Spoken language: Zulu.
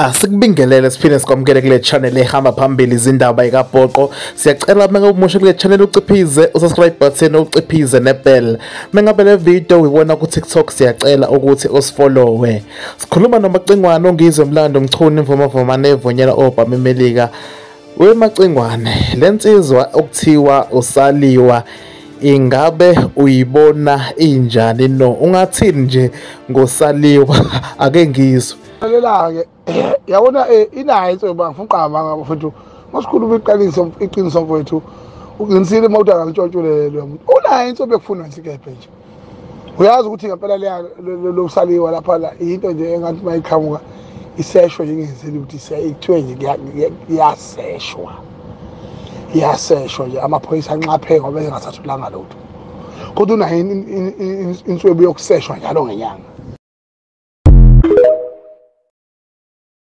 Asikubingelele siphinde sikwamukele kule channel ehamba phambili izindaba ikaBhoqo. Siyacela mengabe umusha kule channel uciphize usubscribe button, uciphize nebell. Mengabe le video uyibona ku TikTok, siyacela ukuthi usifollowe. Sikhuluma noMacingwane oNgizwe Mlando Mchunu imvuma vumane evunyela obama eMelika. WeMacingwane, lensizwa okuthiwa usaliwa ingabe uyibona injani? No, ungathini nje ngosaliwa? Ake ngizwe. Lalela-ke, yabona, inayo insweba. Ngifuna uqamba mfethu, masikhuluma iqiniso, iqiniso mfethu. Uqinisile uma uthi akalitshontshulelwe muntu, unayo insweba ekufuna isikebhe nje. Uyazi ukuthi ngempela leya losaliwa lapha la into nje engathi uma iqhamuka iseshwe nje, ingenzeli ukuthi kuthiwe nje iyaseshwa, iyaseshwa nje, amaphoyisa anxaphe ngoba engasatholanga lutho, kodwa unayo inswebu yokuseshwa njalo ngenyanga.